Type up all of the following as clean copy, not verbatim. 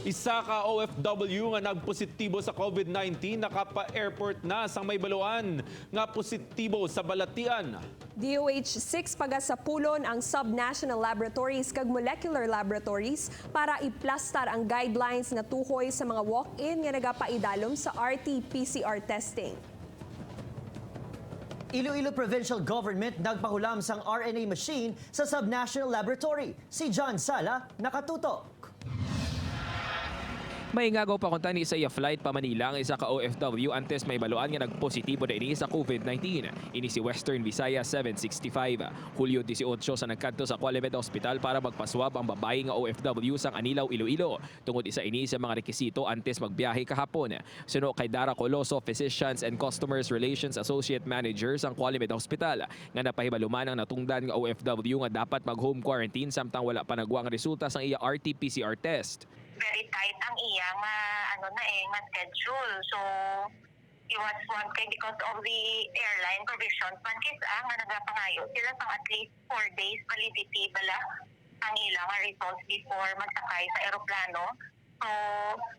Isa ka OFW nga nagpositibo sa COVID-19 nakapa-airport na sang may baluan nga positibo sa balatian. DOH 6 pagasapulon ang subnational laboratories kag molecular laboratories para iplastar ang guidelines nga tuhoy sa mga walk-in nga nagapaidalom sa RT-PCR testing. Iloilo Provincial Government nagpahulam sang RNA machine sa Subnational Laboratory. Si John Sala nakatutok. May ngagaw pa kuntani sa iya flight pa Manila ang isa ka OFW antes may baluan nga nagpositibo na ini sa COVID-19. Ini si Western Visayas 765. Hulyo 18 sa nagkadto sa Qualimed Hospital para magpaswab ang babae nga OFW sang Anilao, Iloilo. Tungod isa ini sa mga rekisito antes magbiyahe kahapon. Suno kay Dara Coloso, Physicians and Customers Relations Associate Manager sang Qualimed Hospital, nga napahibaluman ang natungdan nga OFW nga dapat mag-home quarantine samtang wala pa nagwa ang resulta sang iya RT-PCR test. Very tight ang iya nga ano na eh nga schedule. So he was one kay because of the airline provisions man kis nga nagapangayo sila sang at least 4 days validity bala ang ilang nga results before magsakay sa eroplano. So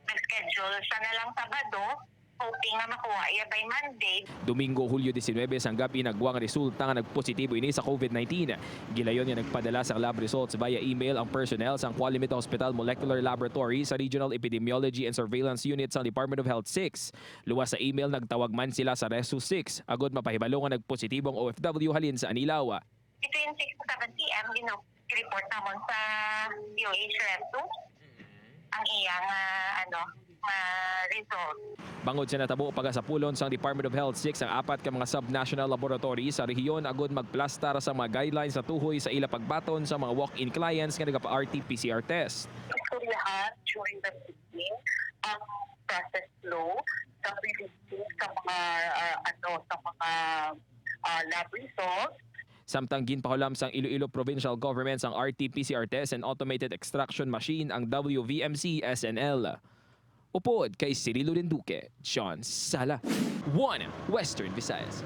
nag-schedule siya na lang Sabado, hoping nga makuha iya by Monday. Domingo, Hulyo 19, sang gabi nagwa ang resulta nga nagpositibo ini sa COVID-19. Gilayon nga nagpadala sa lab results via email ang personnel sang Qualimed Hospital Molecular Laboratory sa Regional Epidemiology and Surveillance Unit sa Department of Health 6. Luwas sa email, nagtawag man sila sa Resu 6 agod mapahibalo nga nagpositibo ang OFW halin sa Anilao. Between 6 to 7 p.m. Gino-report namon sa DOH Rep 2 ang iyang ano nga result. Bangod sa natabo, pagasapulon sang Department of Health 6 ang apat ka mga subnational laboratory sa rehiyon agod magplastar sa mga guidelines sa tuhoy sa ila pagbaton sa mga walk-in clients nga nagapa-RT-PCR test. Istoryahan during the meeting ang process flow sa releasing sa mga ano sa mga lab results. Samtang ginpahulam sang Iloilo Provincial Government sang RT-PCR test and automated extraction machine ang WVMC SNL. Upod kay Cirilo Linduque, John Sala. 1 Western Visayas.